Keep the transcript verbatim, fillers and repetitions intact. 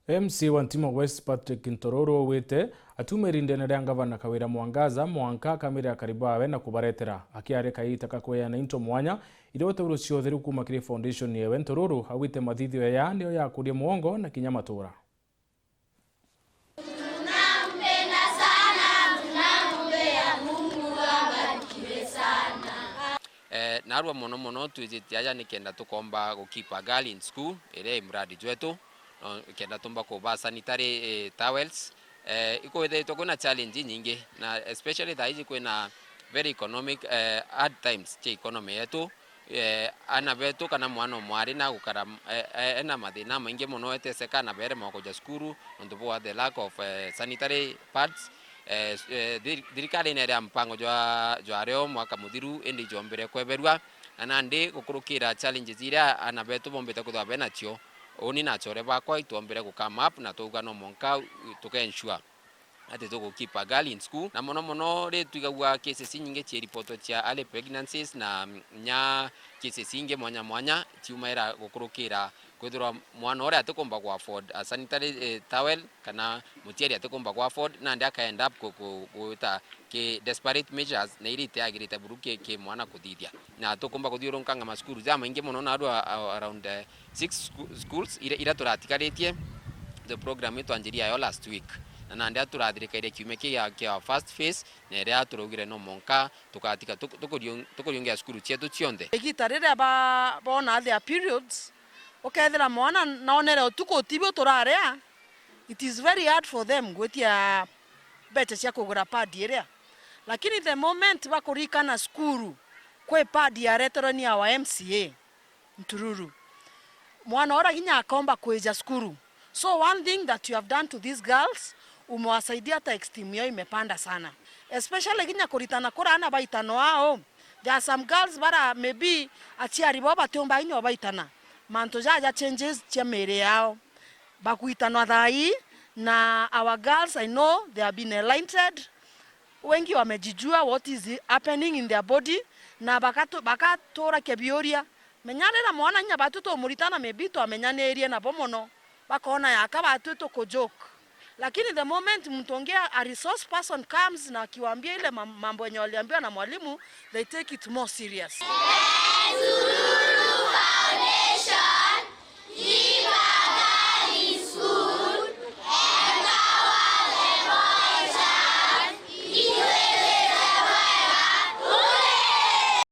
M C A wa Ntima West Patrick Ntororo augite atuuma irindene ria ngavana Kawira Mwangaza mwanka akamire akari bawe na kubaretera. Akiaria kaita ka kweana into mwanya iria uteuro cia utheru kuuma kiri foundation yewe, Ntororo augite mathithio aya niyo yakuria mwongo na kinya matura. Eh, narua mono mono twijitie aja nikenda tukomba gu keep a girl in school, iria i muradi jwetu, no, kenda tumba kuba sanitary, eh, towels. Eh, ikwithiritwe kwina challenge inyingi, na especially thaa iji kwina very economic, eh, hard times cia economy yetu. Eh, ana betu kana mwana o mwari na gukara, eh, eh, ena mathina maingi mono, eteseka na beremwa kuja cukuru nontu bwa the lack of, eh, sanitary pads. Eh, eh, thir-, thirikari neria mpango jwa, jwa rio mwaka muthiru, indi ijombire kweberua, na nandi gukurukira challenges iria ana betu bombite kwithirwa benacio, uni na achore bakwa itwombire ku come up na twauga no mwanka tukensure ati tugu keep a girl in school. Na mono mono ri twigagua cases inyingi cia report cia early pregnancies na nya cases ingi mwanya mwanya ciumaira gukurukira kwithirwa mwana uria atikumba ku afford a sanitary, eh, towel, kana mutiari atikumba ku afford, nandi aka end up ku-, ku-, gwita ki desperate measures na iria itiagirite buru ki, ki mwana kuthithia. Na tukumba kuthiurunkanga macukuru jamaingi mono, narua a-, around, eh, six schu-, schools iria, iria turatigaritie, the program itwanjirie ayo last week, na nandi aturathirikaire kiumia kia, kia first phase, na iria turaugire no monka tukatiga tuk-, tukuriung-, tukuriungia cukuru cietu cionthe. Igita riria ba-, bona their periods, ukethira mwana naonere utuku utibi uturaria, it is very hard for them gwitia mbeca cia kugura pad iria. Lakini the moment bakurikana cukuru, kwi pad yareterwe ni our M C A Ntururu, mwana uria kinya akomba kwija cukuru. So one thing that you have done to these girls, umewasaidia hata esteem yao imepanda sana. Especially kinya kuritana kura ana baitano ao. There are some girls bara maybe aciari bao batiumba inya baitana. Mantu jaja changes cia miiri yao. Bakuitanwa thaa ii, na our girls, I know they have been enlightened. Wengi wamejijua what is happening in their body, na bakatu-, bakaturakia biuria. Menya rira mwana inya batu tumuritana, maybe twamenyanirie nabo mono, bakona yaka batu tukujoke. Lakini the moment mtu ungi, a resource person comes na akiwaambia ile mam-, mambo yenye waliambiwa na mwalimu, they take it more serious.